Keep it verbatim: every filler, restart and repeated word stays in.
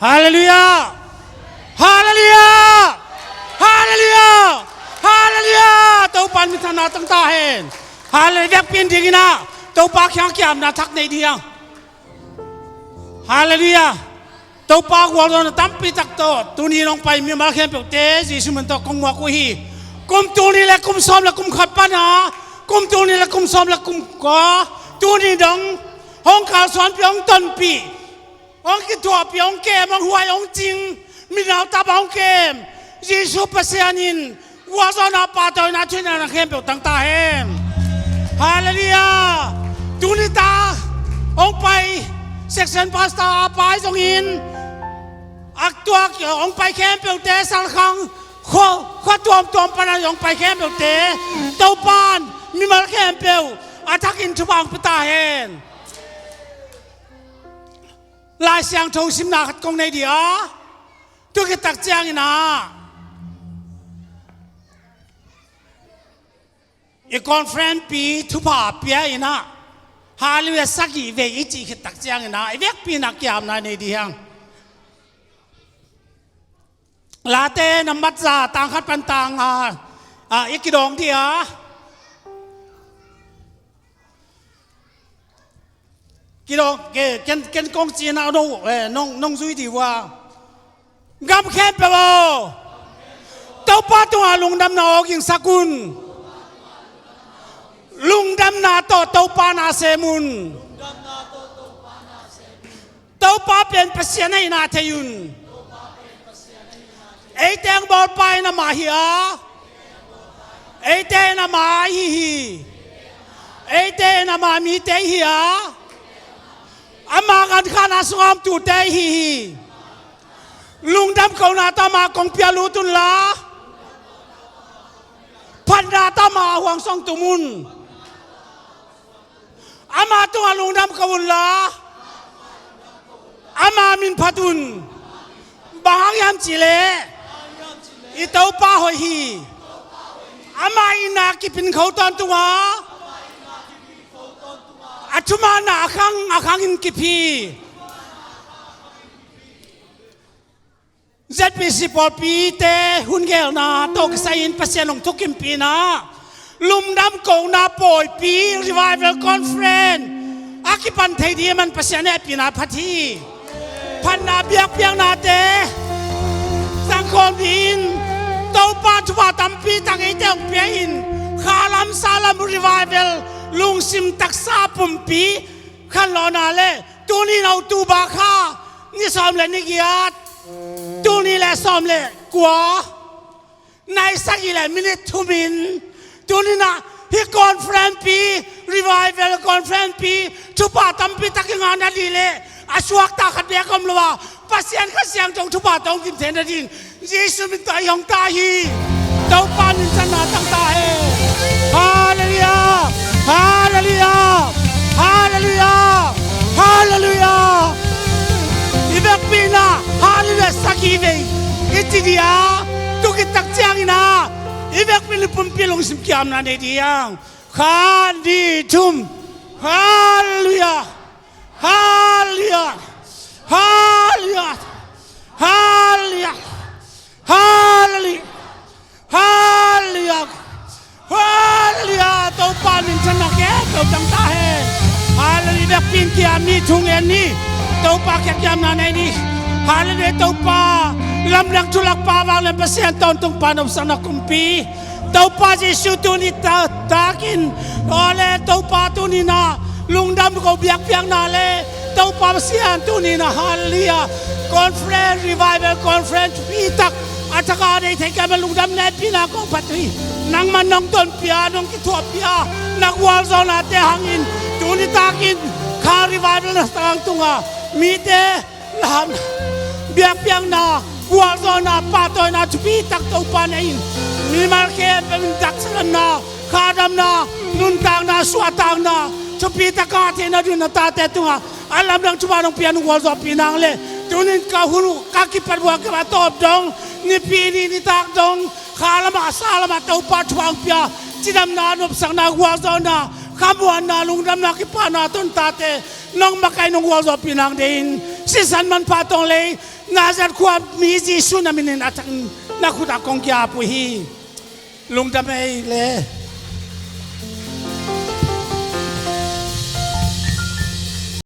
Halleluiah! Halleluiah! Halleluiah! Halleluiah! Topa in minthanna tang ta hen. Halleluiah! Vekpi in dingin ah Topa kiang kiamna thak nei ding. Halleluiah! Topa gualzawhna tampi tak tawh tuni in hong pai mimal khempeuhte Jesuh min tawh kong muak uh hi. Kum tul nih le kum sawm le kum khat pan a, kum tul nih le kum sawm le kum kua, tuni dong hong kalsuanpih, hong tonpih, hong kithuahpih, hong kem, hong huai, hong cing, minau tapa hong kem Jesuh Pasian in gualzawhna, pahtawina, thuneihna khempeuh tang ta hen. Halleluiah! Tuni tak hong pai section pastor a pai zongin, a tuak hong pai khempeuhte, Salkhang khua, khua tuamtuam pan a hong pai khempeuhte Topa in mimal khempeuh a thakin thupha hong pia ta hen. Lai Siangtho simna khat kong nei ding a, tu khit tak ciangin ah i conference pi thupha pia in ah, Halleluiah, sagih vei i cih khit tak ciangin ah i vekpi in ah kiamna nei ding hi hang. Late na mat za tang khat pan tang nga, ah, i kidawng ding a. Kidawng, ke, ken, ken kong ci-in ah nong, eh, nong, nong zui ding uh a. Gam khempeuh aw, Topa tungah lungdamna awgingsak un. Lungdamna tawh Topa na sem un. Topa pen Pasian ahihna thei un. Eite hong bawlpa in amah hi a, eite in ama ahi hi. Eite in ama mite hi a, ama gankhana sungah om tuate ahi hi. Lungdam kohna tawh ama kong pia lut unla, phatna tawh ama huang song tum un. Ama tungah lungdam ko unla, ama min phat un. Bang hang hiam cih leh i Topa hoih hi. Ama itna kip in kho tawntung a, a thumanna a khang a khangin kip hi. Z B C pawlpite hun gelna tawh kisai-in Pasian hong thukimpihna, lungdam kohna pawipi, Revival Conference a kipan thei ding man Pasian hehpihna phat hi. Phatna biakpiaknate zangkhawm dingin Topa thupha tampi tak eite hong pia in, khalam salam Revival lungsim taksa pumpi khanlawhna le tuni in October kha ni sawm le ni giat, tuni le sawm le kua, nai sagih le minit thum in, tuni in ah hih conference pi, Revival Conference pi, thupha tampi tak i ngah nading le a suakta khat beek om lo a, Pasian Kha Siangtho thupha tawh hong kim theih nading Jesuh min tawh i hong ta hi. Topa minthanna tang ta hen. Halleluiah! Halleluiah! Halleluiah! Halleluiah! I vekpi in ah Halleluiah sagih vei i ci ding a, tu khit tak ciangin ah i vekpi in i pumpi lungsim kiamna nei ding hi hang. Khat, nih, thum. Halleluiah! Halleluiah! Halleluiah! Halleluiah! Halleluiah! Halleluiah! Halleluiah! Topa minthanna khempeuh tang ta hen. Halleluiah! Vekpi in kiam ni, thu ngen ni. Topa kiang kiamna nei ni. Halleluiah! Topa, lamdang thulakpa, vanglian Pasian, tawntung pa, nopsakna kumpi Topa Jesuh, tuni ta, takin, aw le Topa, tuni in ah lungdam ko biakpiakna le Topa Pasian, tuni in ah Halleluiah, Conference, Revival Conference pi tak a thak a nei thei ka man lungdam hehpihna kong phat hi. Nangman nong tonpih a, nong kithuahpih a, na gualzawhnate hangin tuni takin kha Revival na tangtung a, mite lam, biakpiakna, gualzawhna, pahtawina thupi tak Topa nei in, mimal khempeuh in taksa damna, kha damna, nuntakna, suahtakna thupi tak a theihna ding na tate tungah a lamdang thupha nong pia, nong gualzawhpih nang le, tuni in ka hun uh ka kipat buak ka tawp dong, nipi ni nitak dong, kha lamah sa lamah Topa thupha hong pia, cidamna, nopsakna, gualzawhna, khamuanna, lungdamna, kipahna tawh na tate nong makaih, nong gualzawhpih nang dingin sisan manpha tawng lei Nazareth khua mi Jesu na minin a thak na khut ah kong kiap uh hi. Lungdam ei le.